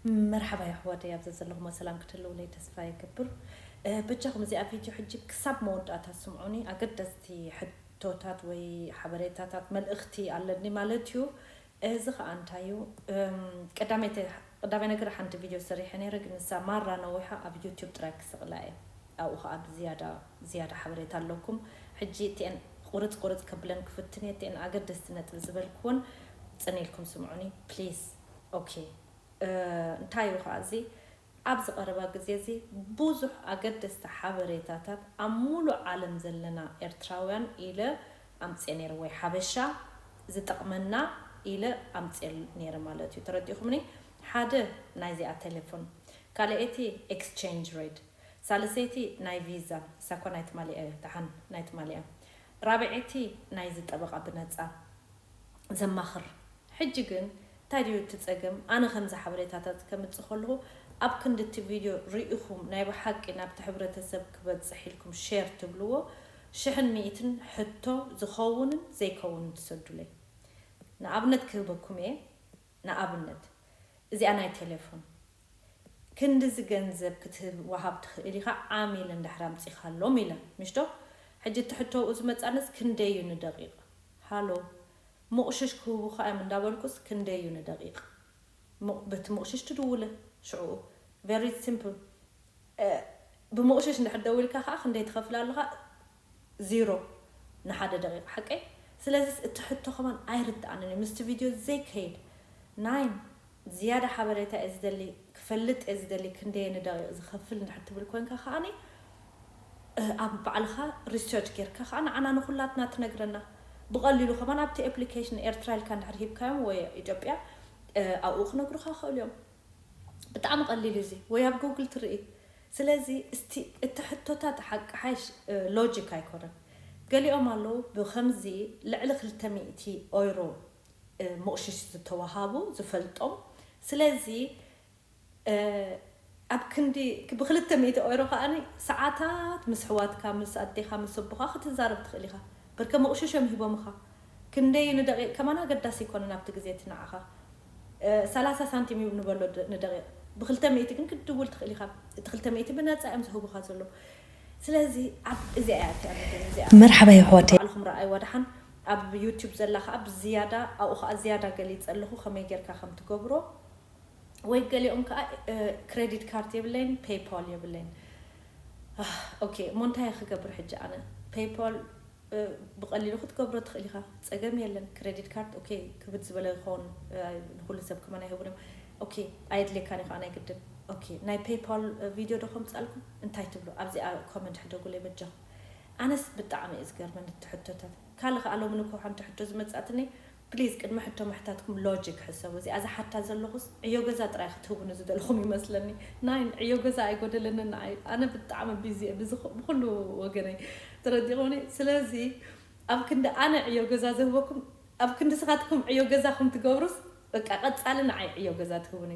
መርሓባ የሕዋተይ፣ ኣብ ዘዘለኹሞ ሰላም ክትህልውለይ ተስፋ ይገብር። በጃኹም እዚኣ ቪድዮ ሕጂ ክሳብ መወዳእታ ስምዑኒ። ኣገደስቲ ሕቶታት ወይ ሓበሬታታት፣ መልእኽቲ ኣለኒ ማለት እዩ። እዚ ኸኣ እንታይ እዩ? ቀዳማይ ነገር ሓንቲ ቪድዮ ሰሪሐ ነይረ፣ ግን ንሳ ማራ ነዊሓ ኣብ ዩቲዩብ ጥራይ ክስቕላ እየ። ኣብኡ ኸኣ ብዝያዳ ዝያዳ ሓበሬታ ኣለኩም። ሕጂ እቲአን ቁርጽ ቁርጽ ከብለን ክፍትን እየ። እቲአን ኣገደስቲ ነጥቢ ዝበልክወን ጽን ኢልኩም ስምዑኒ ፕሊዝ። ኦኬ፣ እንታይ እዩ ኸዓ እዚ? ኣብዚ ቀረባ ግዜ እዚ ብዙሕ ኣገደስቲ ሓበሬታታት ኣብ ሙሉእ ዓለም ዘለና ኤርትራውያን ኢለ ኣምፅኤ ነይረ፣ ወይ ሓበሻ ዝጠቕመና ኢለ ኣምፅኤ ነይረ ማለት እዩ። ተረዲእኹምኒ? ሓደ ናይዚኣ ቴሌፎን፣ ካልኣይቲ ኤክስቼንጅ ሬት፣ ሳልሰይቲ ናይ ቪዛ፣ እሳ እኳ ናይ ትማሊ እያ፣ ደሓን ናይ ትማሊ እያ። ራብዐይቲ ናይዚ ጠበቓ ብነፃ ዘማኽር። ሕጂ ግን እንታይ ድዩ እቲ ጸገም? ኣነ ከምዚ ሓበሬታታት ከምጽእ ከለኹ ኣብ ክንዲ እቲ ቪድዮ ርኢኹም ናይ ብሓቂ ናብቲ ሕብረተሰብ ክበጽሕ ኢልኩም ሼር ትብልዎ ሽሕን ሚእትን ሕቶ ዝኸውንን ዘይከውንን ትሰዱለይ። ንኣብነት ክህበኩም እየ። ንኣብነት እዚኣ ናይ ቴሌፎን ክንድዚ ገንዘብ ክትህብ ወሃብ ትኽእል ኢኻ ዓሚል እንድሕር ኣምጺኻሎም ኢለ ምሽቶ። ሕጂ እቲ ሕቶ ዝመጻንስ ክንደይ እዩ ንደቂቕ? ሃሎ፣ ምቑሽሽ ክህቡኻ እዮም እንዳበልኩስ ክንደይ እዩ ንደቂቕ? ምቕ-፣ በቲ ምቑሽሽ ትድውለ ሽዕኡ። Very simple። እ፣ ብምቑሽሽ እንድሕር ደዊልካ ኸዓ ክንደይ ትኸፍል ኣለኻ? ዚሮ ንሓደ ደቂቕ፣ ሓቀይ? ስለዚ እቲ ሕቶ ከማን ኣይርድኣንን እዩ፣ ምስቲ ቪድዮ ዘይከይድ። ናይን፣ ዝያዳ ሓበሬታ እየ ዝደሊ፣ ክፈልጥ እየ ዝደሊ፣ ክንደየ ንደቂቕ ዝኸፍል እንድሕር ትብል ኮንካ ከዓኒ፣ እ፣ ኣብ ባዕልኻ ሪሰርች ጌርካ ከኣ ንዓና ንኹላትና ትነግረና። ብቐሊሉ ከማን ኣብቲ ኣፕሊኬሽን ኤርትራ ኢልካ እንድሕር ሂብካዮም ወይ ኢትዮጵያ፣ እ፣ ኣብኡ ክነግሩኻ ይኽእሉ እዮም። ብጣዕሚ ቀሊል እዩ እዚ። ወይ ኣብ ጉግል ትርኢ። ስለዚ እስቲ እቲ ሕቶታት ሓቂ ሓይሽ፣ እ፣ ሎጂክ ኣይኮነን። ገሊኦም ኣለዉ ብኸምዚ ልዕሊ ክልተ ሚእቲ ኦይሮ፣ እ፣ ምቑሽሽ ዝተዋሃቡ ዝፈልጦም። ስለዚ፣ እ፣ ኣብ ክንዲ ብ-፣ ብክልተ ሚእቲ ኦይሮ ከኣኒ ሰዓታት ምስ ኣሕዋትካ፣ ምስ ኣዴኻ፣ ምስ ኣቦኻ ክትዛረብ ትኽእል ኢኻ። በርከ ምቑሽሽ እዮም ሂቦምኻ። ክንደይ ንደቂቕ ከማን ኣገዳሲ ኣይኮነን ኣብቲ ግዜ እቲ ንዓኻ። እ፣ ሰላሳ ሳንቲም እዩ ንበሎ ድ-፣ ንደቂቕ። ብክልተ ሚእቲ ግን ክትድውል ትኽእል ኢኻ። እቲ ክልተ ሚእቲ ብነጻ እዮም ዝህቡኻ ዘለዉ። ስለዚ ኣብ እዚኣ እያ እቲኣ ነገር እዚኣ። መርሓባ የሕዋተይ። ባዕልኹም ረኣይዋ ደሓን። ኣብ ዩቲዩብ ዘላ ከኣ ብዝያዳ፣ ኣብኡ ከኣ ዝያዳ ገሊጸ ኣለኹ ከመይ ጌርካ ከም ትገብሮ። ወይ ገሊኦም ከኣ፣ እ፣ ክሬዲት ካርድ የብለይን፣ ፔይፓል የብለይን። ኣህ፣ ኦኬ፣ እሞ እንታይ ክገብር ሕጂ ኣነ? ፔይፓል፣ እ፣ ብቐሊሉ ክትገብሮ ትኽእል ኢኻ፣ ጸገም የለን። ክሬዲት ካርድ፣ ኦኬ፣ ክብድ ዝበለ ይኸውን፣ እ፣ ንኹሉ ሰብ ከማን ኣይህቡን እዮም። ኦኬ፣ ኣየድልየካን እዩ ከኣ ናይ ግድን። ኦኬ፣ ናይ ፔይፓል፣ እ፣ ቪድዮ ዶ ከምጻልኩም? እንታይ ትብሉ? ኣብዚኣ ኮመንት ሕደጉለይ በጃኹም። ኣነስ ብጣዕሚ እዩ ዝገርመኒ እቲ ሕቶታት። ካልእ ከኣ ሎሚ ንኮ ሓንቲ ሕቶ ዝመጻትኒ፣ ፕሊዝ፣ ቅድሚ ሕቶ ምሕታትኩም ሎጂክ ሕሰቡ። እዚኣ ዝሓታ ዘለኹስ ዕዮ ገዛ ጥራይ ክትህቡኒ ዝደለኹም ይመስለኒ። ናይን፣ ዕዮ ገዛ ኣይጎደለንን ንዓይ። ኣነ ብጣዕሚ ቢዚ እየ ብዝኹ-፣ ብኹሉ ወገነይ። ተረዲኹምኒ? ስለዚ ኣብ ክንዲ ኣነ ዕዮ ገዛ ዝህበኩም፣ ኣብ ክንዲ ስኻትኩም ዕዮ ገዛኹም ትገብሩስ፣ በቃ ቀጻሊ ንዓይ ዕዮ ገዛ ትህቡኒ።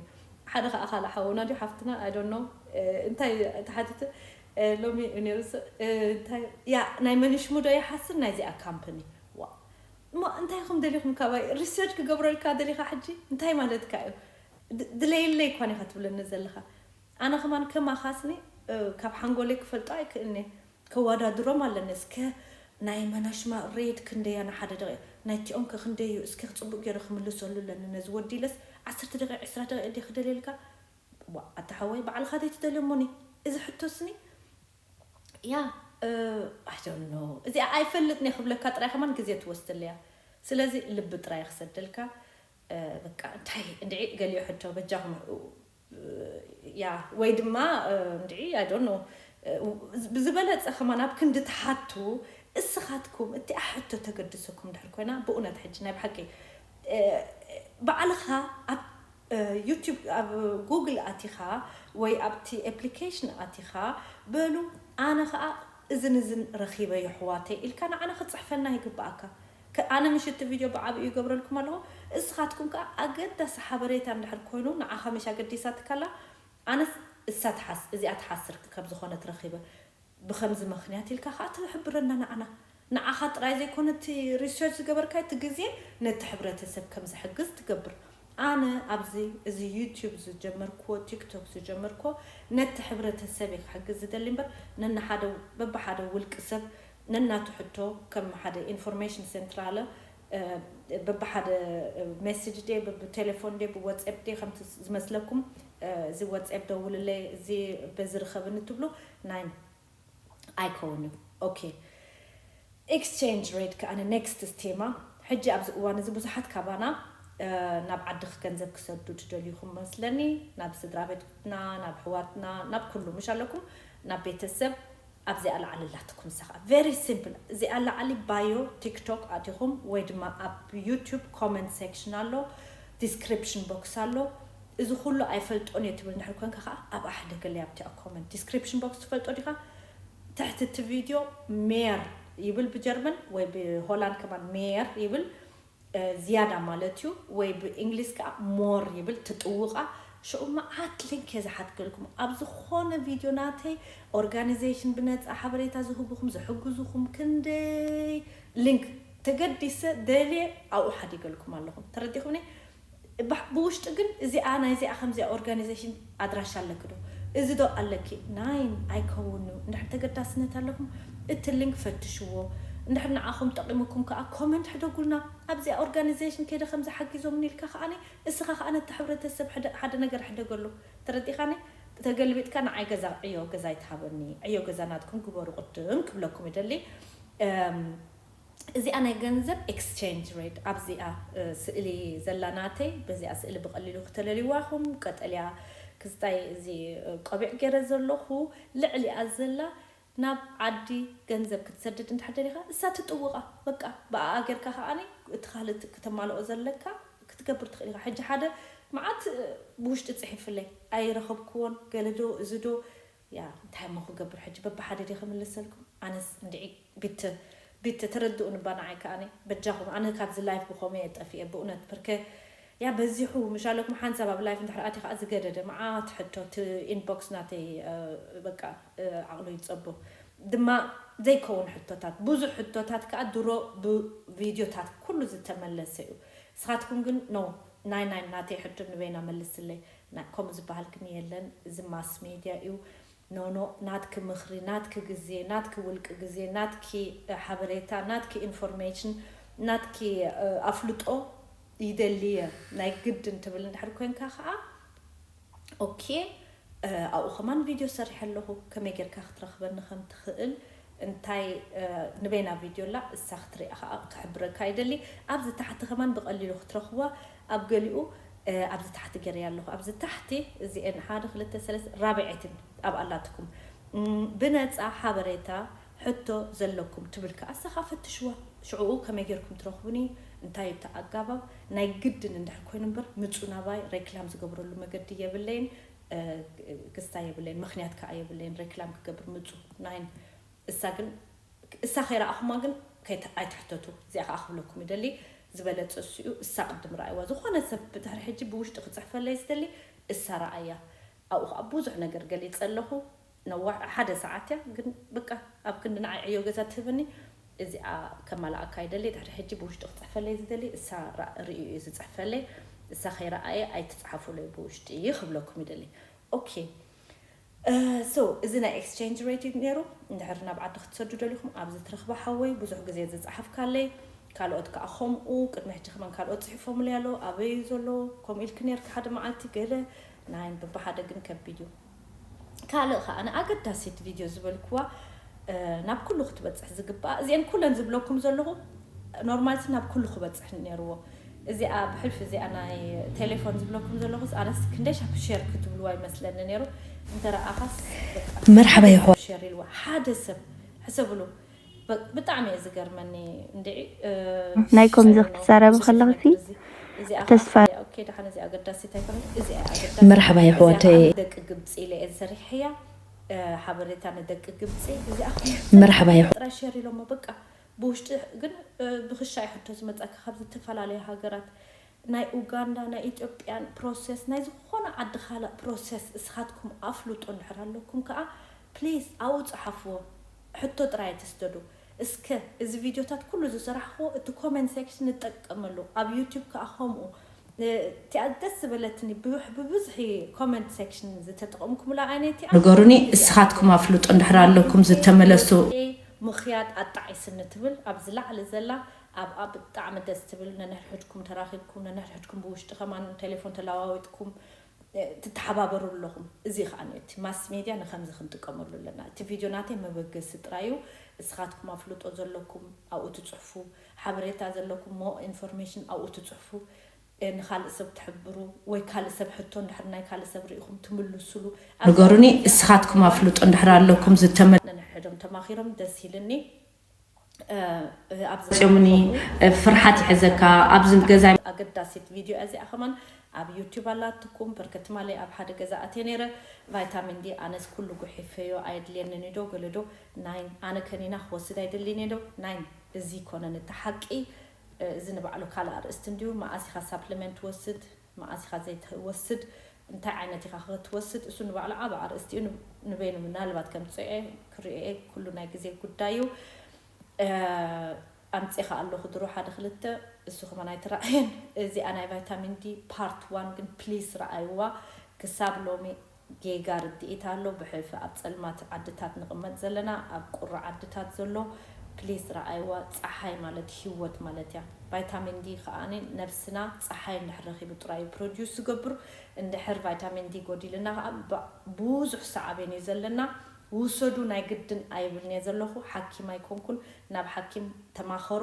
ሓደ ከኣ ካልእ ሓውና ድዩ ሓፍትና፣ I don't know፣ እ፣ እንታይ ተሓቲተ፣ እ፣ ሎሚ እዩ ነይሩ ስ-፣ እ፣ እንታይ፣ ያ፣ ናይ መን ሽሙ ዶ ይሓስን ናይዚኣ ካምፕኒ? ዋ፣ እሞ እንታይ ኢኹም ደሊኹም ካባይ? ሪሰርች ክገብረልካ ደሊኻ ሕጂ? እንታይ ማለትካ እዩ? ድ-፣ ድለየለይ እኳን ኢኻ ትብለኒ ዘለኻ። ኣነ ከማን ከማኻስኒ፣ እ፣ ካብ ሓንጎለይ ክፈልጦ ኣይክእልን እየ። ከወዳድሮም ኣለኒ። እስከ ናይ መናሽማ ሬት ክንደያ ንሓደ ደቂቕ? ናይቲኦም ከ ክንደይ እዩ? እስከ ጽቡቕ ገይረ ክምልሰሉ ኣለኒ። ነዚ ወዲ ኢለስ ዓሰርተ ደቂቕ፣ ዕስራ ደቂቕ ድየ ክደልየልካ? ዋ፣ ኣታ ሓወይ፣ ባዕልኻ ዘይትደልዮ እሞኒ። እዚ ሕቶስኒ፣ ያ፣ እ፣ I don't know። እዚኣ ኣይፈልጥን እየ ክብለካ ጥራይ ከማን ግዜ ትወስደለይ እያ። ስለዚ ልቢ ጥራይ ክሰደልካ፣ እ፣ በቃ፣ እንታይ፣ እንድዒ፣ ገሊኡ ሕቶ በጃኹም፣ እ፣ ያ፣ ወይ ድማ፣ እ፣ እንድዒ፣ I don't know፣ እ፣ ብዝበለጸ ከማን ኣብ ክንዲ ትሓቱ፣ እስኻትኩም እቲኣ ሕቶ ተገድሰኩም ድሕር ኮይና፣ ብእውነት ሕጂ ናይ ብሓቂ፣ እ፣ ባዕልኻ ኣብ፣ እ፣ ዩቲዩብ፣ ኣብ ጉግል ኣቲኻ ወይ ኣብቲ ኣፕሊኬሽን ኣቲኻ፣ በሉ፣ ኣነ ኸኣ እዝን እዝን ረኺበ የሕዋተይ ኢልካ ንዓና ክትጽሕፈልና ይግብኣካ። ከ-፣ ኣነ ምሽቲ ቪድዮ ብዓቢኡ ይገብረልኩም ኣለኹ። እስኻትኩም ከኣ ኣገዳሲ ሓበሬታ እንድሕር ኮይኑ ንዓኻ ምሽ ኣገዲሳትካ ኣላ፣ ኣነስ እሳ ትሓስ-፣ እዚኣ ትሓስር ከም ዝኾነት ረኺበ። ብኸምዚ ምኽንያት ኢልካ ከኣ ትሕብረና ንዓና። ንዓኻ ጥራይ ዘይኮነ እቲ ሪሰርች ዝገበርካዮ እቲ ግዜ ነቲ ሕብረተሰብ ከም ዝሕግዝ ትገብር። ኣነ ኣብዚ እዚ ዩቲዩብ ዝጀመርክዎ፣ ቲክቶክ ዝጀመርክዎ ነቲ ሕብረተሰብ እየ ክሕግዝ ዝደሊ እምበር፣ ነንሓደ፣ በብሓደ ውልቂ ሰብ ነናቱ ሕቶ ከም ሓደ ኢንፎርሜሽን ሴንትራለ፣ እ፣ በብሓደ፣ እ፣ ሜሴጅ ድየ፣ ብቴሌፎን ድየ፣ ብዋትስኣፕ ድየ፣ ከምቲ ዝመስለኩም፣ እ፣ እዚ ዋትስኣፕ ደውልለይ፣ እዚ በዚ ርኸብኒ ትብሉ፣ ናይ ኣይከውን እዩ። ኦኬ። ኤክስቼንጅ ሬት ከኣ ኔክስት ቴማ። ሕጂ ኣብዚ እዋን እዚ ብዙሓት ካባና፣ እ፣ ናብ ዓዲ ገንዘብ ክሰዱ ትደልዩ ኢኹም መስለኒ፣ ናብ ስድራ ቤትና፣ ናብ ኣሕዋትና፣ ናብ ኩሉ፣ ምሽ ኣለኩም፣ ናብ ቤተሰብ። ኣብዚኣ ላዕሊ ኣላትኩም፣ ንሳ ከኣ ቨሪ ሲምፕል። እዚኣ ላዕሊ ባዮ ቲክቶክ ኣቲኹም ወይ ድማ ኣብ ዩቲዩብ ኮመንት ሴክሽን ኣሎ፣ ዲስክሪፕሽን ቦክስ ኣሎ። እዚ ኩሉ ኣይፈልጦን እየ ትብል እንድሕር ኮንካ ከኣ ኣብኣ ሕደገለይ፣ ኣብቲኣ ኮመንት። ዲስክሪፕሽን ቦክስ ትፈልጦ ዲኻ? ትሕቲ እቲ ቪድዮ ሜየር ይብል ብጀርመን ወይ ብሆላንድ ከማን ሜየር ይብል፣ እ፣ ዝያዳ ማለት እዩ፣ ወይ ብእንግሊዝ ከኣ ሞር ይብል፣ ትጥውቓ። ሽዑ መዓት ሊንክ እየ ዝሓትገልኩም። ኣብ ዝኾነ ቪድዮ ናተይ ኦርጋኒዜሽን ብነጻ ሓበሬታ ዝህቡኹም፣ ዝሕግዙኹም ክንደይ ሊንክ ተገዲሰ ደልየ ኣብኡ ሓዲገልኩም ኣለኹም። ተረዲኹምኒ? ባሕ-፣ ብውሽጢ ግን እዚኣ ናይዚኣ ከምዚኣ ኦርጋኒዜሽን ኣድራሻ ኣለኪ ዶ? እዚ ዶ ኣለኪ? ናይን ኣይከውን እዩ። እንድሕር ተገዳስነት ኣለኩም፣ እቲ ሊንክ ፈትሽዎ። እንድሕር ንዓኹም ጠቒሙኩም ከኣ ኮመንት ሕደጉልና። ኣብዚኣ ኦርጋኒዜሽን ከይደ ከምዚ ሓጊዞምኒ ኢልካ ከኣኒ፣ እስኻ ከኣ ነቲ ሕብረተሰብ ሕደ-፣ ሓደ ነገር ሕደገሉ። ተረዲኻኒ? ተገልቢጥካ ንዓይ ገዛ ዕዮ ገዛ ይትሃበኒ፣ ዕዮ ገዛ ናትኩም ግበሩ ቅድም ክብለኩም ይደሊ። እም፣ እዚኣ ናይ ገንዘብ ኤክስቼንጅ ሬት ኣብዚኣ፣ እ፣ ስእሊ ዘላ ናተይ፣ በዚኣ ስእሊ ብቐሊሉ ክተለልይዋ ኢኹም። ቀጠልያ ክስታይ እዚ፣ እ፣ ቆቢዕ ገይረ ዘለኹ፣ ልዕሊኣ ዘላ ናብ ዓዲ ገንዘብ ክትሰድድ እንድሕር ደሊኻ፣ እሳ ትጥውቓ። በቃ፣ ብኣኣ ጌርካ ከኣኒ እቲ ካልእ ት-፣ ክተማልኦ ዘለካ ክትገብር ትኽእል ኢኻ። ሕጂ ሓደ መዓት፣ እ፣ ብውሽጢ ጽሒፍለይ፣ ኣይረኸብክዎን፣ ገለ ዶ፣ እዚ ዶ፣ ያ፣ እንታይ እሞ ክገብር ሕጂ? በብሓደ ድየ ክምልሰልኩም? ኣነስ እንድዒ ቢት፣ ቢት ተረድኡኒ እባ ንዓይ ከኣኒ። በጃኹም፣ ኣነ ካብዚ ላይፍ ብኸመይ እየ ጠፊኤ ብእውነት? በርከ፣ ያ፣ በዚሑ ምሻለኩም ሓንሳብ ኣብ ላይፍ እንድሕር ኣትየ ከኣ ዝገደደ መዓት ሕቶ፣ እቲ ኢንቦክስ ናተይ፣ እ፣ በቃ፣ እ፣ ዓቕሉ ይጸቦ። ድማ ዘይከውን ሕቶታት፣ ብዙሕ ሕቶታት ከኣ ድሮ ብቪድዮታት ኩሉ ዝተመለሰ እዩ። ንስኻትኩም ግን፣ ኖ፣ ናይ፣ ናይ፣ ናተይ ሕቶ ንበይና መልስለይ። ና-፣ ከምኡ ዝበሃል ግን የለን። እዚ ማስ ሜድያ እዩ። ኖ፣ ኖ፣ ናትኪ ምኽሪ፣ ናትኪ ግዜ፣ ናትኪ ውልቂ ግዜ፣ ናትኪ፣ እ፣ ሓበሬታ፣ ናትኪ ኢንፎርሜሽን፣ ናትኪ፣ እ፣ ኣፍልጦ ይደሊ እየ፣ ናይ ግድን ትብል እንድሕር ኮንካ ከኣ፣ ኦኬ፣ እ፣ ኣብኡ ከማን ቪድዮ ሰሪሐ ኣለኹ፣ ከመይ ጌርካ ክትረኽበኒ ከም ትኽእል፣ እንታይ፣ እ፣ ንበይና ቪድዮ ኣላ፣ እሳ ክትሪኣ ከኣ ክሕብረካ ይደሊ። ኣብዚ ታሕቲ ከማን ብቐሊሉ ክትረኽብዋ፣ ኣብ ገሊኡ፣ እ፣ ኣብዚ ታሕቲ ገይረያ ኣለኹ። ኣብዚ ታሕቲ እዚኤን ሓደ፣ ክልተ፣ ሰለስተ፣ ራብዐይትን ኣብ ኣላትኩም። እም፣ ብነጻ ሓበሬታ ሕቶ ዘለኩም ትብል ከኣ፣ እሳ ከኣ ፈትሽዋ። ሽዕኡ ከመይ ጌርኩም ትረኽቡኒ? እንታይ እዩ እቲ ኣጋባብ? ናይ ግድን እንድሕር ኮይኑ እምበር፣ ምጹ ናባይ፣ ሬክላም ዝገብረሉ መገዲ የብለይን፣ እ፣ ክስታይ የብለይን፣ ምኽንያት ከኣ የብለይን፣ ሬክላም ክገብር ምጹ። ናይን፣ እሳ ግን፣ እሳ ከይረኣኹማ ግን ከይት-፣ ኣይትሕተቱ። እዚኣ ከኣ ክብለኩም ይደሊ፣ ዝበለጸ እሱ እዩ። እሳ ቅድም ረኣይዋ። ዝኾነ ሰብ ብድሕሪ ሕጂ ብውሽጢ ክጽሕፈለይ ዝደሊ፣ እሳ ረኣያ። ኣብኡ ከኣ ብዙሕ ነገር ገሊጸ ኣለኹ። ነዋሕ ሓደ ሰዓት እያ፣ ግን በቃ ኣብ ክንዲ ንዓይ ዕዮ ገዛ ትህበኒ፣ እዚኣ ከማልኣካ ይደሊ። ድሕሪ ሕጂ ብውሽጢ ክጽሕፈለይ ዝደሊ፣ እሳ ራ-፣ ርእዩ እዩ ዝጽሕፈለይ። እሳ ከይረኣየ ኣይትጽሓፉለይ ብውሽጢ ክብለኩም ይደሊ። ኦኬ። እ፣ ሶ፣ እዚ ናይ ኤክስቼንጅ ሬት እዩ ነይሩ። እንድሕር ናብ ዓዲ ክትሰዱ ደሊኹም፣ ኣብዚ ትረኽባ ሓወይ፣ ብዙሕ ግዜ ዝጸሓፍካለይ፣ ካልኦት ከኣ ከምኡ፣ ቅድሚ ሕጂ ከማን ካልኦት ጽሒፎምለይ ኣለዉ፣ ኣበይ እዩ ዘሎ፣ ከምኡ ኢልኪ ነይርኪ ሓደ መዓልቲ፣ ገለ ናይ በብሓደ ግን ከቢድ እዩ። ካልእ ከኣ ንኣገዳሲት ቪድዮ ዝበልክዋ፣ እ፣ ናብ ኩሉ ክትበጽሕ ዝግባኣ፣ እዚአን ኩለን ዝብለኩም ዘለኹ ኖርማልሲ ናብ ኩሉ ክበጽሕ ነይርዎ። እዚኣ ብሕልፊ እዚኣ ናይ ቴሌፎን ዝብለኩም ዘለኹስ፣ ኣነስ ክንደይ ሻፕ ሼር ክትብልዋ ይመስለኒ ነይሩ። እንተ ረኣኻስ፣ በቃ፣ መርሓባ ሓደ ይኹን። ሰብ ሼር ኢልዋ፣ ሓደ ሰብ፣ ሕሰብሉ። በ-፣ ብጣዕሚ እዩ ዝገርመኒ። እንድዒ፣ እ፣ ናይ ከምዚ ሸር ነው ክትዛረቢ ብዙሕ ከለኽሲ ነገር እዚ። እዚኣ ተስፋ ከኣ፣ ኦኬ፣ ደሓን፣ እዚኣ ኣገዳሲት ኣይኮነትን። እዚኣ ኣገዳሲት። መርሓባ እዚኣ የሕዋተይ። ከኣ ንደቂ ግብጺ ኢለ እየ ዝሰሪሐያ። እ፣ ሓበሬታ ንደቂ ግብጺ። እዚኣ መርሓባ የሕ- ጥራይ ሸር ኢሎሞ፣ በቃ፣ ብውሽጢ ግን፣ እ፣ ብኽሻ እዩ ሕቶ ዝመጻካ ካብ ዝተፈላለዩ ሃገራት። ናይ ኡጋንዳ፣ ናይ ኢትዮጵያን ፕሮሰስ፣ ናይ ዝኾነ ዓዲ ካልእ ፕሮሰስ እስኻትኩም ኣፍልጦ እንድሕር ኣለኩም ከኣ፣ ፕሊዝ ኣብኡ ጸሓፍዎ። ሕቶ ጥራይ ኣይትስደዱ። እስከ እዚ ቪድዮታት ኩሉ ዝሰራሕክዎ እቲ ኮመንት ሴክሽን ንጠቀመሉ። ኣብ ዩቲዩብ ከኣ ከምኡ። እቲኣ ደስ ዝበለትኒ ብብዝሒ ኮመንት ሴክሽን ዝተጠቐምኩምላ ዓይነት እያ። ንገሩኒ፣ እስኻትኩም ኣፍልጦ እንድሕር ኣለኩም ዝተመለሱ። ምኽያድ ኣጣዒስኒ ትብል ኣብዚ ላዕሊ ዘላ ኣብኣ ብጣዕሚ ደስ ትብል። ነንሕድሕድኩም ተራኺብኩም፣ ነንሕድሕድኩም ብውሽጢ ከማን ቴሌፎን ተለዋዊጥኩም ትተሓባበሩ ኣለኹም። እዚ ከዓ እቲ ማስ ሜድያ ንከምዚ ክንጥቀመሉ ኣለና። እቲ ቪድዮ ናተይ መበገሲ ጥራይ እዩ። እስኻትኩም ኣፍልጦ ዘለኩም ኣብኡ ትፅሕፉ፣ ሓበሬታ ዘለኩም ሞ ኢንፎርሜሽን ኣብኡ ትፅሕፉ። ንካልእ ሰብ ትሕብሩ ወይ ካልእ ሰብ ሕቶ እንድሕር ናይ ካልእ ሰብ ርኢኹም ትምልሱሉ። ንገሩኒ፣ እስኻትኩም ኣፍልጦ እንድሕር ኣለኩም ዝተመ ነንሕዶም ተማኺሮም ደስ ኢልኒ። ጽዮምኒ፣ ፍርሓት ይሕዘካ ኣብዚ ገዛ። ኣገዳሲት ቪድዮ እዚኣ ከማን ኣብ ዩቲዩብ ኣላትኩም። በርከት ማለይ ኣብ ሓደ ገዛ ኣትየ ነይረ። ቫይታሚን ዲ ኣነስ ኩሉ ጉሒፈዮ ኣየድልየንን ዶ ገለዶ ናይ ኣነ ከኒና ክወስድ ኣይደልን ዶ ናይ እዚ ኮነን እቲ ሓቂ። እዚ ንባዕሉ ካልእ ኣርእስቲ እንድዩ። መኣስ ኢኻ ሳፕሊመንት ትወስድ፣ መኣስ ኢኻ ዘይትወስድ፣ እንታይ ዓይነት ኢኻ ክትወስድ፣ እሱ ንባዕሉ ዓቢ ኣርእስቲ እዩ። ንበይኑ ምናልባት ከምፅኦ ክርእዮ ኩሉ ናይ ግዜ ጉዳይ እዩ። ኣምፂኻ ኣለኹ ድሮ ሓደ ክልተ፣ እሱ ከማን ኣይትረኣየን። እዚኣ ናይ ቫይታሚን ዲ ፓርት ዋን ግን ፕሊስ ረኣይዋ። ክሳብ ሎሚ ጌጋ ርድኢት ኣሎ። ብሕልፊ ኣብ ፀልማት ዓድታት ንቕመጥ ዘለና፣ ኣብ ቁሪ ዓድታት ዘሎ ፕሊስ ረኣይዋ። ፀሓይ ማለት ህይወት ማለት እያ። ቫይታሚን ዲ ከኣ ነብስና ፀሓይ እንድሕር ረኺቡ ጥራይ እዩ ፕሮዲዩስ ዝገብር። እንድሕር ቫይታሚን ዲ ጎዲልና ከኣ ብዙሕ ሳዕቤን እዩ ዘለና። ውሰዱ ናይ ግድን ኣይብልን እየ ዘለኹ፣ ሓኪም ኣይኮንኩን፣ ናብ ሓኪም ተማኸሩ።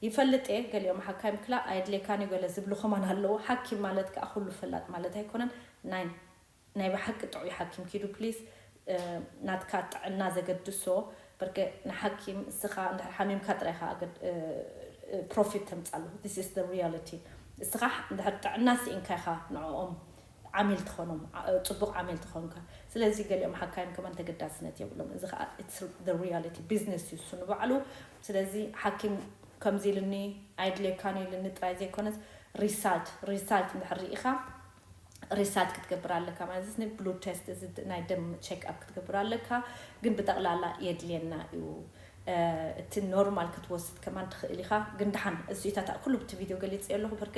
ይፈልጥ እየ ገሊኦም ሓካይም ክላ ኣየድልየካን እዩ ገለ ዝብሉ ከማን ኣለዉ። ሓኪም ማለት ከኣ ኩሉ ፈላጥ ማለት ኣይኮነን። ናይ ናይ ብሓቂ ጥዑይ ሓኪም ኪዱ ፕሊስ። ናትካ ጥዕና ዘገድሶ በርከ ንሓኪም እስኻ እንድሕር ሓሚምካ ጥራይ ኢኻ ፕሮፊት ተምፃሉ። This is the reality። እስኻ እንድሕር ጥዕና ስኢንካ ኢኻ ንዕኦም ዓሚል ትኾኖም፣ ጽቡቕ ዓሚል ትኾንካ። ስለዚ ገሊኦም ሓካይም ከማን ተገዳስነት የብሎም። እዚ ከዓ it's the reality፣ ቢዝነስ እዩ እሱ ንባዕሉ። ስለዚ ሓኪም ከምዚ ኢልኒ ኣይድልየካን ኢልኒ ጥራይ ዘይኮነስ ሪሳልት ሪሳልት እንድሕር ርኢኻ ሪሳልት ክትገብር ኣለካ ማለት እዚ ብሉድ ቴስት እዚ ናይ ደም ቸክ ኣፕ ክትገብር ኣለካ። ግን ብጠቕላላ የድልየና እዩ። እቲ ኖርማል ክትወስድ ከማን ትኽእል ኢኻ። ግን ደሓን እዚኢታት ኩሉ ብቲ ቪድዮ ገሊፀ ኣለኹ በርከ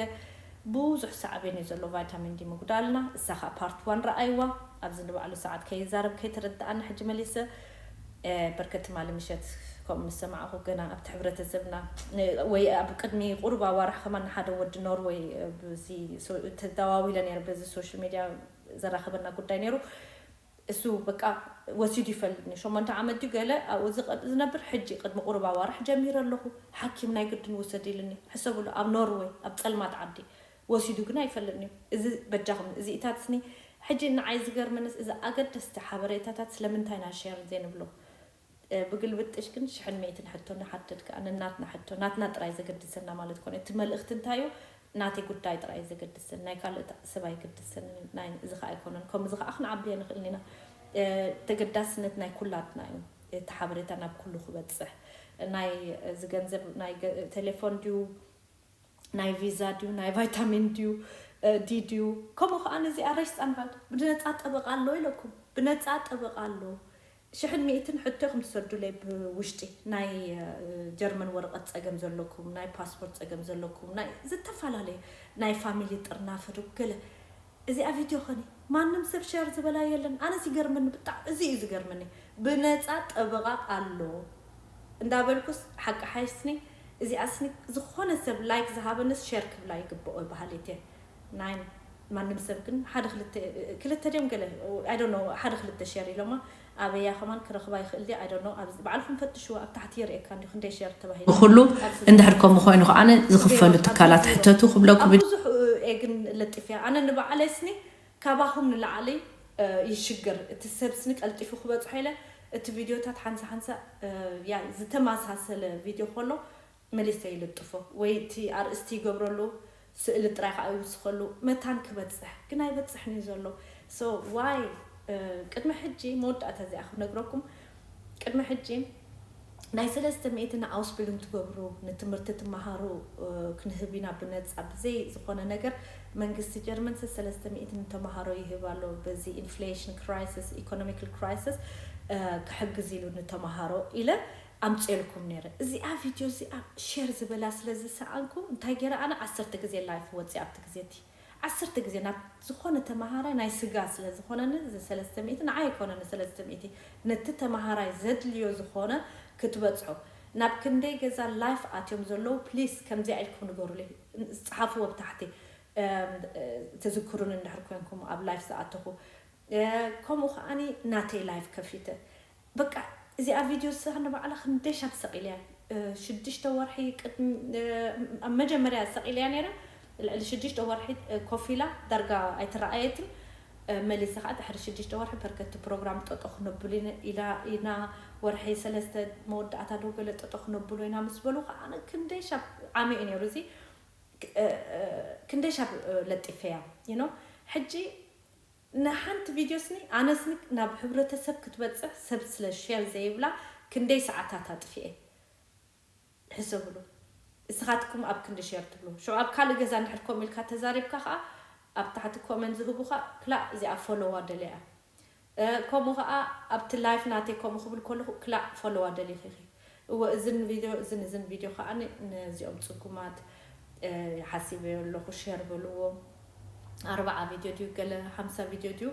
ብዙሕ ሳዕቤን እዩ ዘሎ ቫይታሚን ዲ ምጉዳልና። እሳ ከዓ ፓርት ዋን ረኣይዋ። ኣብዚ ንባዕሉ ሰዓት ከይዛረብ ከይተረድኣኒ ሕጂ መሊሰ በርከ ትማሊ ምሸት ከምኡ ምስ ሰማዕኹ ገና ኣብቲ ሕብረተሰብና ወይ ኣብ ቅድሚ ቁሩብ ኣዋርሕ ከማን ንሓደ ወዲ ኖርወይ ብዚ ተደዋዊለ ነይረ በዚ ሶሻል ሚድያ ዘራኸበና ጉዳይ ነይሩ። እሱ በቃ ወሲዱ ይፈልጥኒ ሸሞንተ ዓመት ድዩ ገለ ኣብኡ ዝነብር ሕጂ ቅድሚ ቁሩብ ኣዋርሕ ጀሚረ ኣለኹ። ሓኪም ናይ ግድን ውሰድ ኢልኒ። ሕሰብሉ ኣብ ኖርወይ ኣብ ፀልማት ዓዲ ወሲዱ ግን ኣይፈልጥን እዩ። እዚ በጃኹም እዚኢታት ስኒ ሕጂ ንዓይ ዝገርመንስ እዚ ኣገደስቲ ሓበሬታታት ስለምንታይ ኢና ሸር ዘይንብሎ? ብግልብጥሽ ግን ሽሕን ሚእትን ሕቶ ንሓትት ከኣ ንናትና ሕቶ ናትና ጥራይ ዘገድሰና ማለት ኮነ እቲ መልእኽቲ እንታይ እዩ? ናተይ ጉዳይ ጥራይ ዘገድሰን ናይ ካልእ ሰብ ኣይገድሰን። ናይ እዚ ከኣ ኣይኮነን ከምኡ እዚ ከኣ ክንዓብየ ንኽእል ኢና። ተገዳስነት ናይ ኩላትና እዩ። እቲ ሓበሬታ ናብ ኩሉ ክበፅሕ ናይ እዚ ገንዘብ ናይ ቴሌፎን ድዩ ናይ ቪዛ ድዩ ናይ ቫይታሚን ድዩ ዲ ድዩ ከምኡ ከዓ ነዚኣ ረሽ ፃንባል ብነፃ ጠበቃ ኣሎ ኢለኩም ብነፃ ጠበቃ ኣሎ። ሽሕን ሚእትን ሕቶ ኢኹም ትሰዱለይ ብውሽጢ ናይ ጀርመን ወረቀት ፀገም ዘለኩም ናይ ፓስፖርት ፀገም ዘለኩም ናይ ዝተፈላለየ ናይ ፋሚሊ ጥርናፈ ዶ ገለ እዚኣ ቪድዮ ኸኒ ማንም ሰብ ሸር ዝበላ የለን። ኣነስ ይገርመኒ ብጣዕ እዚ እዩ ዝገርመኒ። ብነፃ ጠበቃ ኣሎ እንዳበልኩስ ሓቂ ሓይስኒ እዚኣስኒ ዝኾነ ሰብ ላይክ ዝሃበንስ ሸር ክብላ ይግብኦ በሃሊት እየ። ናይ ማንም ሰብ ግን ሓደ ክልተ ክልተ ድዮም ገለ I don't know ሓደ ክልተ ሸር ኢሎማ ኣበያ ከማን ክረኽባ ይኽእል ድየ I don't know። ኣብዚ ባዕልኹም ፈትሽዎ ኣብ ታሕቲ የርእየካ እንዲ ክንደይ ሸር ተባሂሉ። ብኩሉ እንድሕር ከምኡ ኮይኑ ከዓነ ዝኽፈሉ ትካላት ሕተቱ ክብለኩም። ብዙሕ እየ ግን ለጢፍያ ኣነ ንባዕለይስኒ ካባኹም ንላዕሊ ይሽገር እቲ ሰብ ስኒ ቀልጢፉ ክበፅሖ ኢለ እቲ ቪድዮታት ሓንሳ ሓንሳ ያ ዝተመሳሰለ ቪድዮ ከሎ መሊሰ ይልጥፎ ወይ እቲ ኣርእስቲ ይገብረሉ ስእሊ ጥራይ ከዓ ይውስኸሉ መታን ክበፅሕ ግን ኣይበፅሕን እዩ ዘሎ። So why ቅድሚ ሕጂ መወዳእታ እዚኣ ክነግረኩም ቅድሚ ሕጂ ናይ ሰለስተ ሚእቲ ንኣውስቢልንግ ትገብሩ ንትምህርቲ ትመሃሩ ክንህብ ኢና ብነፃ ብዘይ ዝኾነ ነገር መንግስቲ ጀርመን ሰለስተ ሚእቲ ንተምሃሮ ይህብ ኣሎ በዚ ኢንፍሌሽን ክራይሲስ ኢኮኖሚካል ክራይሲስ ክሕግዝ ኢሉ ንተምሃሮ ኢለ ኣምፅኤልኩም ነይረ። እዚኣ ቪድዮ እዚኣ ሼር ዝበላ ስለ ዝሰኣንኩ እንታይ ገይረ ኣነ ዓሰርተ ግዜ ላይፍ ወፂ ኣብቲ ግዜ እቲ ዓሰርተ ግዜ ናብ ዝኾነ ተመሃራይ ናይ ስጋ ስለ ዝኾነኒ፣ እዚ ሰለስተ ሚእቲ ንዓይ ኣይኮነን፣ ሰለስተ ሚእቲ ነቲ ተመሃራይ ዘድልዮ ዝኾነ ክትበጽሖ። ናብ ክንደይ ገዛ ላይፍ ኣትዮም ዘለዉ፣ ፕሊስ ከምዚኣ ኢልኩም ንገሩለይ፣ ጸሓፍዎ ብታሕቲ። እም፣ እ፣ ተዝክሩን እንድሕር ኮንኩም ኣብ ላይፍ ዝኣተኹ። እ፣ ከምኡ ከዓኒ ናተይ ላይፍ ከፊተ። በቃ እዚኣ ቪድዮ ንሳ ንባዕላ ክንደይ ሻብ ሰቒለያ። እ፣ ሽዱሽተ ወርሒ ቅድሚ፣ እ፣ ኣብ መጀመርያ ሰቒለያ ነይረ። ልዕሊ ሽዱሽተ ወርሒ፣ እ፣ ኮፍ ኢላ ዳርጋ ኣይተረኣየትን። እ፣ መሊሳ ከዓ ድሕሪ ሽዱሽተ ወርሒ በርከቲ ፕሮግራም ጠጦ ክነብሉ ኢና፣ ኢና፣ ኢና፣ ወርሒ ሰለስተ መወዳእታ ዶ ገለ ጠጦ ክነብሉ ኢና ምስ በሉ ከዓ ኣነ ክንደይ ሻብ ዓሚኡ ነይሩ። እዚ ክ-፣ እ፣ እ፣ ክንደይ ሻብ፣ እ፣ ለጢፈያ፣ you know። ሕጂ ንሓንቲ ቪድዮ ስኒ ኣነስኒ ናብ ሕብረተሰብ ክትበጽሕ ሰብ ስለ ሼር ዘይብላ ክንደይ ሰዓታት ኣጥፊኤ። ሕሰብሉ። እስኻትኩም ኣብ ክንዲ ሼር ትብሉ። ሽዑ ኣብ ካልእ ገዛ እንድሕር ከምኡ ኢልካ ተዛሪብካ ኸዓ ኣብ ታሕቲ ኮመንት ዝህቡኻ ክላእ እዚኣ ፎሎዋ ደልያ። እ፣ ከምኡ ኸዓ ኣብቲ ላይፍ ናተይ ከምኡ ክብል ከለኹ ክላእ ፎሎዋ ደሊኺ ኢኺ። እወ፣ እዝን ቪድዮ፣ እዝን፣ እዝን ቪድዮ ኸዓ ን-፣ ነዚኦም ጽጉማት፣ እ፣ ሓሲበዮ ኣለኹ፣ ሼር በልዎ። ኣርባዓ ቪድዮ ድዩ፣ ገለ ሓምሳ ቪድዮ ድዩ፣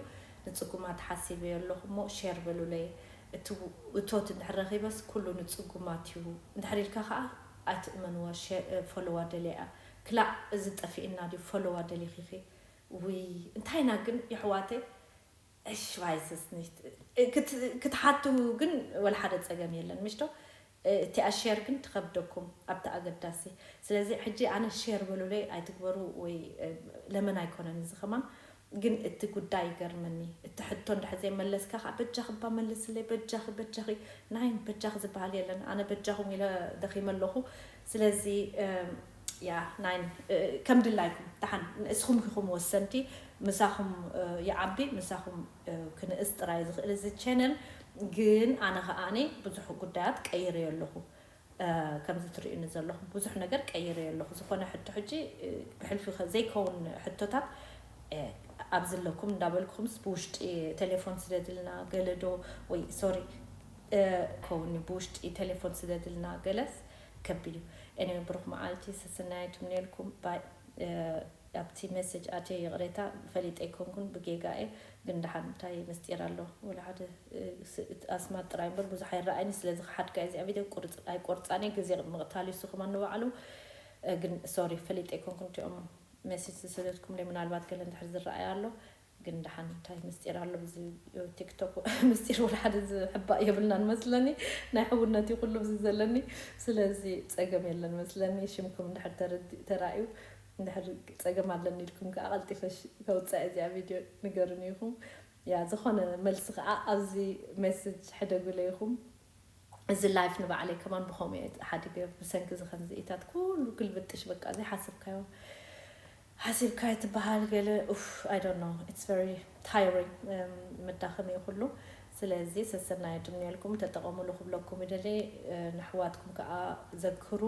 ንጽጉማት ሓሲበዮ ኣለኹ እሞ ሼር በሉለይ። እቲ እቶት እንድሕር ረኺበስ ኩሉ ንጽጉማት እዩ። እንድሕር ኢልካ ኸዓ ኣይትእመንዋ፣ ሼ-፣ እ፣ ፎሎዋ ደልያ እያ። ክላእ እዚ ጠፊእና ድዩ፣ ፎሎዋ ደሊኺ ኢኺ። ውይ፣ እንታይና ግን የሕዋተይ? እሽ፣ ቫይስስ ኒት። ክት-፣ ክትሓቱ ግን ወላ ሓደ ጸገም የለን፣ ምሽቶ? እቲኣ ሼር ግን ትኸብደኩም ኣብቲ ኣገዳሲ። ስለዚ ሕጂ ኣነ ሼር በሉለይ ኣይትግበሩ ወይ፣ እ፣ ለመን ኣይኮነን እዚ ከማን፣ ግን እቲ ጉዳይ ይገርመኒ። እቲ ሕቶ እንድሕር ዘይመለስካ ኸዓ በጃኺ እባ መልስለይ፣ በጃኺ፣ በጃኺ። ናይን በጃኺ ዝበሃል የለን። ኣነ በጃኹም ኢለ ደኺመ ኣለኹ። ስለዚ፣ እም፣ ያ፣ ናይን፣ እ፣ ከም ድላይኩም። ደሓን፣ ንስኹም ኢኹም ወሰንቲ። ምሳኹም፣ እ፣ ይዓቢ፣ ምሳኹም፣ እ፣ ክንእስ ጥራይ ዝኽእል እዚ ቻነል። ግን ኣነ ኸኣኒ ብዙሕ ጉዳያት ቀይረዮ ኣለኹ። እ፣ ከምዚ ትርእዩኒ ዘለኹም ብዙሕ ነገር ቀይረዮ ኣለኹ። ዝኾነ ሕቶ ሕጂ፣ እ፣ ብሕልፊ ከ-፣ ዘይከውን ሕቶታት፣ እ፣ ኣብዚ ኣለኩም እንዳበልኩኹምስ ብውሽጢ ቴሌፎን ስደድልና ገለ ዶ፣ ወይ ሶሪ፣ እ፣ ከውን ብውሽጢ ቴሌፎን ስደድልና ገለስ ከቢድ እዩ። ኤኒዌይ፣ ብሩኽ መዓልቲ፣ ሰሰናይ ትምነየልኩም። ባይ። እ፣ ኣብቲ ሜሴጅ ኣትየ ይቕሬታ፣ ፈሊጠ ኣይኮንኩን፣ ብጌጋ እየ። ግን ደሓን እንታይ ምስጢር ኣሎ? ወላ ሓደ፣ እ፣ ስ-፣ እቲ ኣስማት ጥራይ እምበር ብዙሕ ኣይረኣይን፣ ስለዚ ክሓድጋ እየ። እዚኣ ቪድዮ ቁርጽ-፣ ኣይቆርጻን እየ፣ ግዜ ምቕታል እዩ፣ እሱ ከማን ንባዕሉ። እ፣ ግን ሶሪ፣ ፈሊጠ ኣይኮንኩን፣ እቲኦም ሜሴጅ ዝሰደድኩምለይ ምናልባት ገለ እንድሕር ዝረኣይ ኣሎ። ግን ደሓን እንታይ ምስጢር ኣሎ? ብዚ ቲክቶክ ምስጢር ወላ ሓደ ዝሕባእ የብልናን መስለኒ። ናይ ሕውነት እዩ ኩሉ ብዚ ዘለኒ። ስለዚ ጸገም የለን መስለኒ። ሽምኩም እንድሕር ተረዲ-፣ ተራእዩ፣ እንድሕር ጸገም ኣለኒ ኢልኩም ከዓ ቀልጢፈ ሽ-፣ ከውጽኣ እዚኣ ቪድዮ ንገሩኒ ኢኹም። ያ፣ ዝኾነ መልሲ ከዓ ኣብዚ ሜሴጅ ሕደጉለይ ኢኹም። እዚ ላይፍ ንባዕለይ ከማን ብኸምኡ እየ ሓዲገ፣ ብሰንኪ እዚ ከምዚ ኢታት ኩሉ ግልብጥሽ፣ በቃ ዘይሓሰብካዮ ሓሲብካዮ ትበሃል ገለ፣ ኡፍ፣ I don't know, it's very tiring፣ እም፣ መዳኸሚ እዩ ኩሉ። ስለዚ ሰሰናዩ ድምንየልኩም፣ ተጠቐሙሉ ክብለኩም ይደሊ። እ፣ ንሕዋትኩም ከዓ ዘክሩ።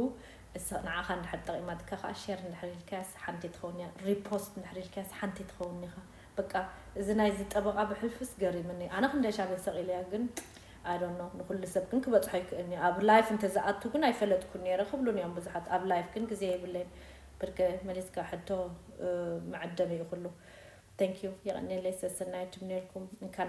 እስ-፣ ንዓኻ እንድሕር ጠቒማትካ ከዓ ሼር እንድሕር ኢልካያስ ሓንቲ ትኸውን እያ፣ ሪፖስት እንድሕር ኢልካያስ ሓንቲ ትኸውን ኢኻ። በቃ፣ እዚ ናይዚ ጠበቓ ብሕልፍስ ገሪምኒ። ኣነ ክንደይ ሻብ ሰቒለያ ግን፣ I don't know፣ ንኹሉ ሰብ ግን ክበጽሖ ይክእልኒ። ኣብ ላይፍ እንተዝኣቱ ግን ኣይፈለጥኩን ነይረ ክብሉን እዮም ብዙሓት። ኣብ ላይፍ ግን ግዜ የብለይን። ብርከ መሊስካ ሕቶ፣ እ፣ መዐደሚ እዩ ኩሉ። Thank you። የቐንየለይ፣ ሰሰናዩ ትምነየልኩም። እንካን